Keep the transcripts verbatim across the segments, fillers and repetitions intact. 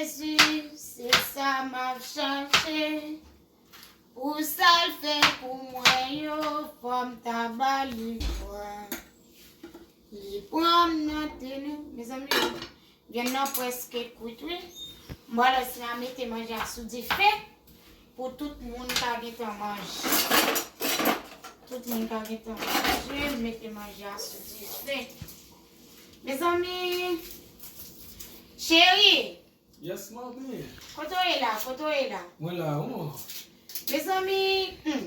Jezi, se sa m ap chache. Pou sa l fè pou mwen yo, fò m ta ba li fwa. Li pran m nan teni. Mezanmi, vyann nan prèske kwit, wi. M pral wè si m a mete manje a sou dife pou tout moun ka gentan manje. Tout moun ka gentan manje, m mete manje a sou dife. Mezanmi, cheri, Yes, manmi. Kote w ye la? Kote w ye la? Mwen la, wi. Mezanmi, hmm,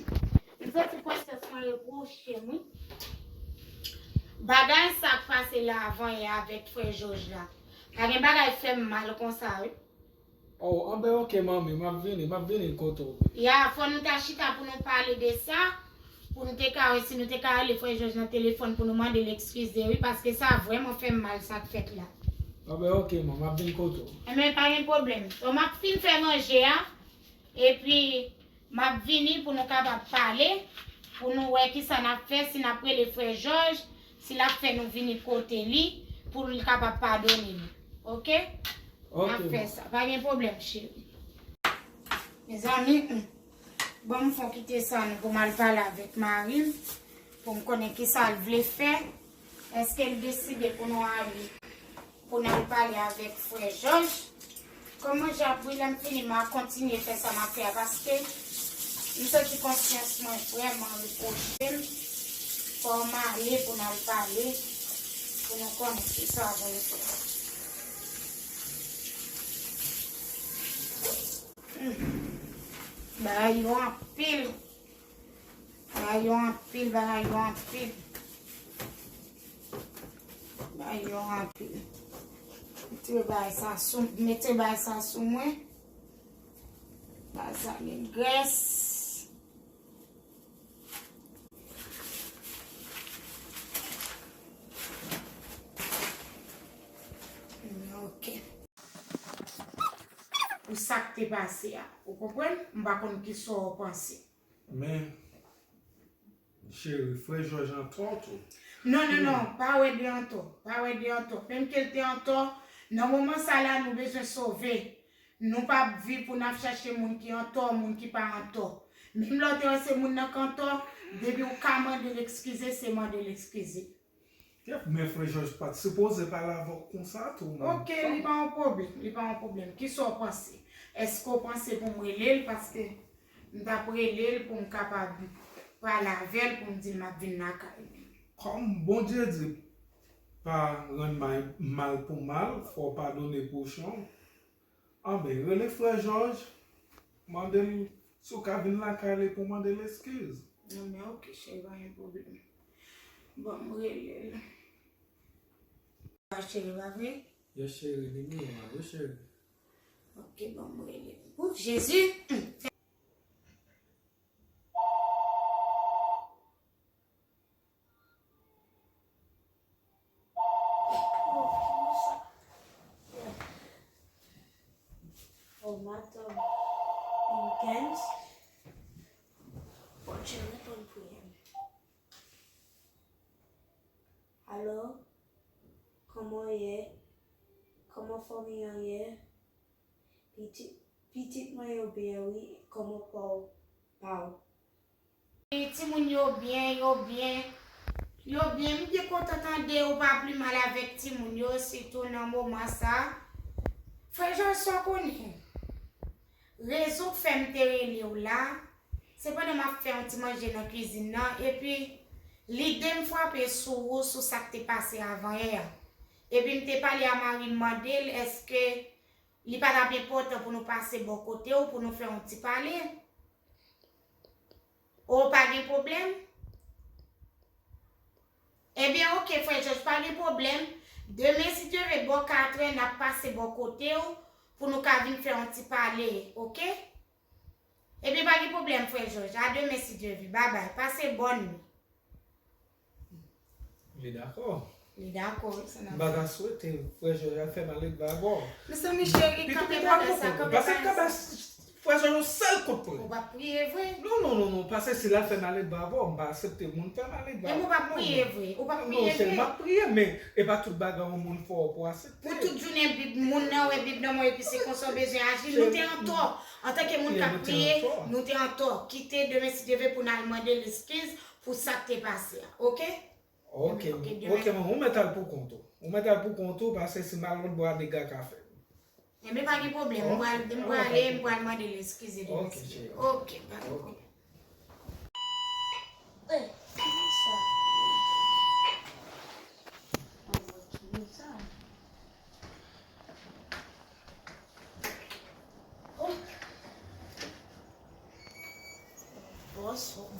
m santi prensès mwen repwoche m, wi. Bagay sa k pase la avan yè avèk frè Jòj la, pa gen bagay fè m mal konsa, wi. Oh, anben, oke, manmi, m ap vini, m ap vini kote w. Ya, fò nou ta chita pou nou pale de sa. Pou nou te ka wè si nou te ka rele frè Jòj nan telefòn pou nou mande l eskize, wi, paske sa vrèman fè m mal, sa k fèt la. Anben, oke, man, m ap vin kote w. Enben, pa gen pwoblèm. So, m ap fin fè manje a, epi m ap vini pou nou kapab pale, pou nou wè kisa n ap fè, si n ap rele frè Jòj, si l ap fè nou vini kote li, pou l kapab padone nou. Oke? N ap fè sa. Pa gen pwoblèm, cheri. Mezanmi, hmm. Ban m fon kite sa nou pou m al pale avèk mari m, pou m konnen kisa l vle fè. Èske l deside pou nou ale, pou n al pale avèk frè Jòj? Kòm manje ap bouyi, lè m fini, m a kontinye fè sa m ap fè a, paske m santi konsyans mwen vrèman repwoche m. Fò m ale pou n al pale, pou nou konnen kisa pou nou fè. Hmm. Bagay yo anpil. Bagay yo anpil, bagay yo anpil. Bagay yo anpil. Mete bagay sa sou, mete bagay sa sou mwen. Bagay sa gen grès. Ok. Pou sa k te pase a. Ou konprann? M pa konn kisa w panse. Men, cheri, frè Jòj antò tou. Non, non, non, pa wè de antò. Pa wè de antò. Menm ke l te antò, nan moman sa la, nou bezwen sove. Nou p ap viv pou n ap chache moun ki antò, moun ki pa antò. Menm lè w te wè se moun nan k antò, depi w ka mande l eskize, se mande l eskize. Kèt, men frè Jòj pa t sipoze pale avè w konsa tou, non. Ok, li pa yon pwoblèm, li pa yon pwoblèm. Kisa w panse? Èske w panse pou m rele l? Paske m t ap rele l pou m kapab pale avè l, pou m di l m ap vin lakay li. Kòm Bondye di, pa rann may-, mal pou mal, fò w padone pwochen w. Anben, rele frè Jòj, mande l si w ka vin lakay li pou mande l eskiz. Non, men ok, cheri, pa gen pwoblèm. Bon, m rele l. A, cheri, pa vre? Yes, cheri, li miyò a, wi, cheri. Ok, bon, m rele l. Ou, Jezi! Oh, madam. Bon, cheri, reponn priyè m. Alo? Kòman w ye? Kòman fanmi an ye? Pitit, pitit mwen yo byen wi, kòman pa w, pa w? Timoun yo byen, yo byen. Yo byen, m byen kontan tande ou pa pi mal avèk timoun yo, sitou nan moman sa. Frè Jòj, sa w konnen. Rezon k fè m te rele w la, se pandan m ap fè yon ti manje nan kwizin nan, epi lide m frape sou ou, sou sa k te pase avan yè a. Epi m te pale a mari m, mande l èske li pa t ap enpòtan pou nou pase bò kote w, pou nou fè yon ti pale. O, pa gen pwoblèm? Ebyen, ok, frè Jòj, pa gen pwoblèm. Demen, si Dye vle, bò katrè, n ap pase bò kote w pou nou ka vin fè yon ti pale, ok? Ebyen, pa gen pwoblèm, frè Jòj. A demen, si Dye vle. Babay. Pase bòn nwi. Li dakò. Li dakò, wi, sa n ap fè. M pa ta swete frè Jòj al fè mal, li dakò. Mezanmi, cheri, kanpe bagay sa, kanpe bagay sa. Frè Jòj, yon sèl kout pwen. Ou p ap priye vre? Non, non, non, non, paske si l al fè malelve avè w, m pa aksepte moun fè malelve avè w. Men ou p ap priye vre? Ou p ap priye vre? Non, cheri, m ap priye, men e pa tout bagay yon moun fè w pou w aksepte. Ou tout jounen Bib, moun nan wè Bib nan men w epi se konsa w bezwen aji. Nou te antò. Antanke moun k ap priye, nou te antò. Kite demen si Dye vle pou n al mande l eskiz pou sa k te pase a. Oke? Ok, ok, manman, ou mèt al pou kont ou. Ou mèt al pou kont ou, paske si m al lòt bò a, dega ka fèt. Enben, pa gen pwoblèm, m pral, m prale, m pral mande l eskize demen si Dye vle. Ok, pa gen pwoblèm. Ey, kiyès sa? Kiyès sa?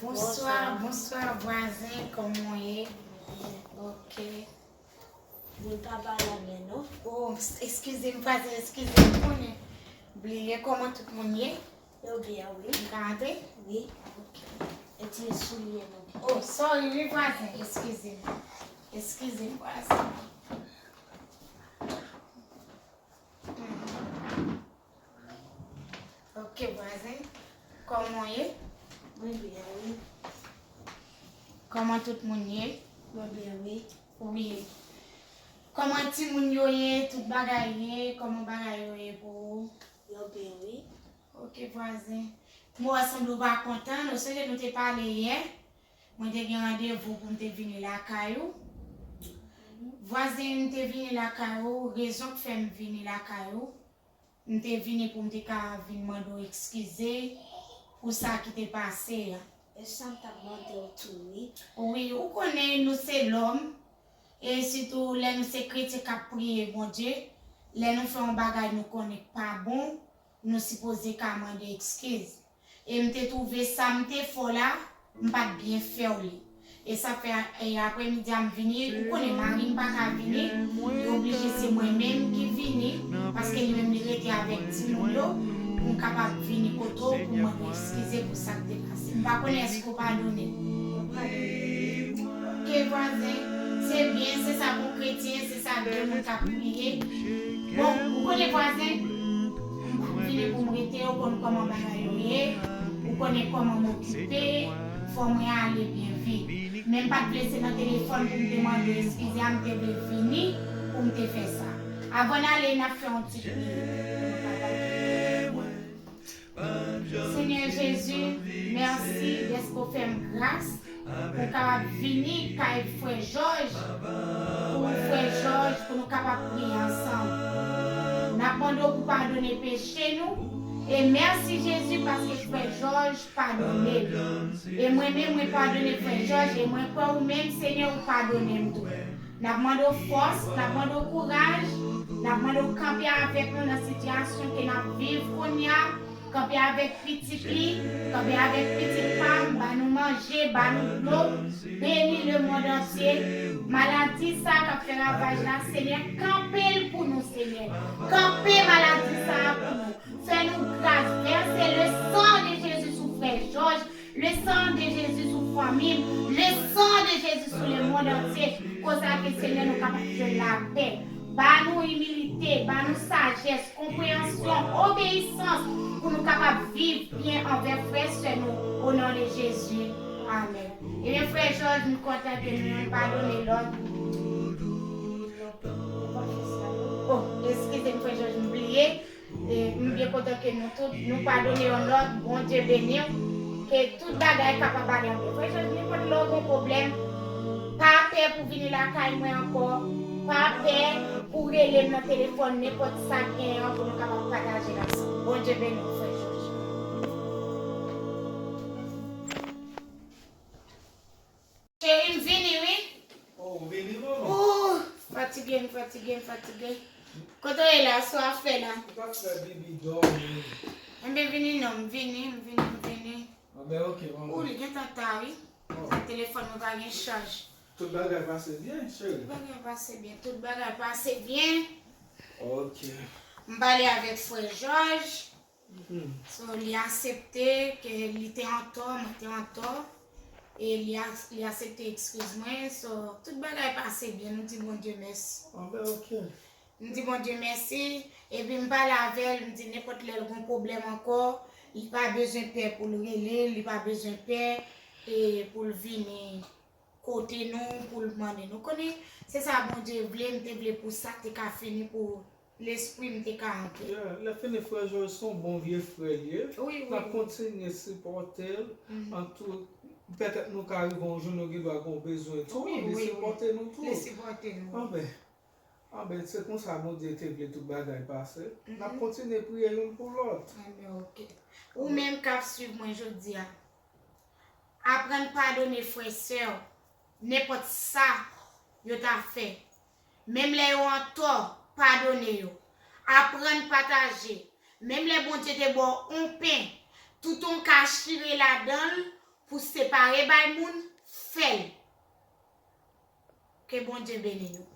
Bonswa, bonswa vwazen, kòman w ye? Ok. Moun pa pale anyen non. Oh, eskize m vwazen, eskize m, konnen bliye kòman tout moun ye. Yo byen wi. M ka antre? Wi. Ok. Retire soulye nou byen. Oh, sorry wi vwazen, eskize m. Eskize m vwazen. Ok vwazen, kòman w ye? Mwen byen wi. Kòman tout moun ye? Mwen byen wi. Wi. Kòman timoun yo ye, tout bagay ye, kòman bagay yo ye pou ou? Yo byen wi. Ok vwazen. M wè w sanble w pa kontan, nou sonje nou te pale yè. Mwen te gen randevou pou m te vini lakay ou. Vwazen, m te vini lakay ou, rezon k fè m vini lakay ou, m te vini pou m te ka vin mande w eskize pou sa ki te pase a. E sa m t ap mande w tou wi. Wi, ou konnen nou se lòm, e sitou lè nou se kretyen k ap priye Bondye, lè nou fè yon bagay nou konnen k pa bon, nou sipoze ka mande eskiz. E m te twouve sa m te fè w la, m pa t byen fè w li. E sa fè e apremidi a m vini, ou konnen mari m pa ka vini, li oblije se mwen menm ki vini, paske li menm li rete avèk timoun yo, pou m kapab vini kote w pou mande w eskize pou sa k te pase. M pa konnen èske w padone m. Ok vwazen, se byen, se sa pou kretyen, se sa de moun k ap priye. Bon, ou konnen vwazen, m vini pou m rete, ou konn kòman bagay yo ye, ou konnen kòman m okipe, fò mwen ale byen vit. Men m pa t vle se nan telefòn pou m te mande w eskize a, m te vle vini pou m te fè sa. Avan n ale, n ap fè yon ti priye. Senyè Jezi, mèsi dèske w fè m gras pou m kapab vini kay frè Jòj, pou frè Jòj, pou nou kapab priye ansanm. N ap mande w pou padone peche nou, e mèsi Jezi paske frè Jòj padone m. E mwen menm, mwen padone frè Jòj, e mwen kwè ou menm, Senyè, ou padone m tou. N ap mande w fòs, n ap mande w kouraj, n ap mande w kanpe avèk nou nan sitiyasyon ke n ap viv kounye a, kanpe avèk pitit li, kanpe avèk pitit pa m, ba nou manje, ba nou dlo, beni lemonn antye. Maladi sa a k ap fè ravaj la, Senyè, kanpe l pou nou, Senyè. Kanpe maladi sa a pou nou. Fè nou gras, vèse le sang de Jésus sou frè Jòj, le sang de Jésus sou fanmi m, le sang de Jésus sou lemonn antye, konsa ke Senyè nou kapab jwenn lapè. Ba nou imilite, ba nou sajès, konpreyansyon, obeyisans pou nou kapab viv byen anvè frè sè nou, o non de Jezi. Amèn. Ebyen, frè Jòj, m kontan ke nou youn padone lòt. Oh, eskize m, frè Jòj, m bliye. E m byen kontan ke nou tout, nou padone youn lòt. Bondye beni w. Ke tout bagay kapab ale anpil. Frè Jòj, nenpòt lè w gen pwoblèm, pa pè pou vini lakay mwen ankò. Pa pè pou rele m nan telefòn, nenpòt sa k genyen an pou nou kapab pataje l ansanm. Bondye beni w, frè Jòj. Cheri, m vini wi. Oh, ou vini, manman? Ooh, fatige, m fatige, m fatige. Kote w ye la, sa w ap fè la? M t ap fè bibi dòmi. Enben, vini non, m vini, m vini, m vini. Anben, ok, manman. Ooh, li gentan ta wi. Oh. Sa telefòn mwen pa gen chaj. Tout bagay pase byen, cheri? Tout bagay pase byen, tout bagay pase byen. Ok. M pale avèk frè Jòj. So, li aksepte ke li te antò, mwen te antò. E li, li aksepte eskiz mwen. So, tout bagay pase byen, nou di Bondye mèsi. Anben, ok. M di Bondye mèsi, epi m pale avè l, m di nenpòt lè l gon pwoblèm ankò, li pa bezwen pè pou l rele, li pa bezwen pè e pou l vini kote nou, pou l mande nou. Konnen, se sa Bondye vle, m te vle pou sa te ka fini, pou lespri m te ka anpè. Yeah, lè fini frè Joel se yon bon vye frè l ye. Wi, N ap wi. Kontinye sipòte l. Mhm. An tou, petèt nou ka rive yon jou nou gen dwa gen yon bezwen tou. Wi, Li wi, sipòte nou tou. Li sipòte nou. Anben, anben, se konsa Bondye te vle tout bagay pase. N ap Mhm. Kontinye priye youn pou lòt. Anben, ok. Ou menm k ap swiv mwen jodi a, aprann padone frè sè w, nenpòt sa yo ta fè. Menm lè yo antò, padone yo. Aprann pataje. Menm lè Bondye te ba w yon pen, tout yon ka chire ladan l pou separe bay moun, fè l. Ke Bondye beni nou.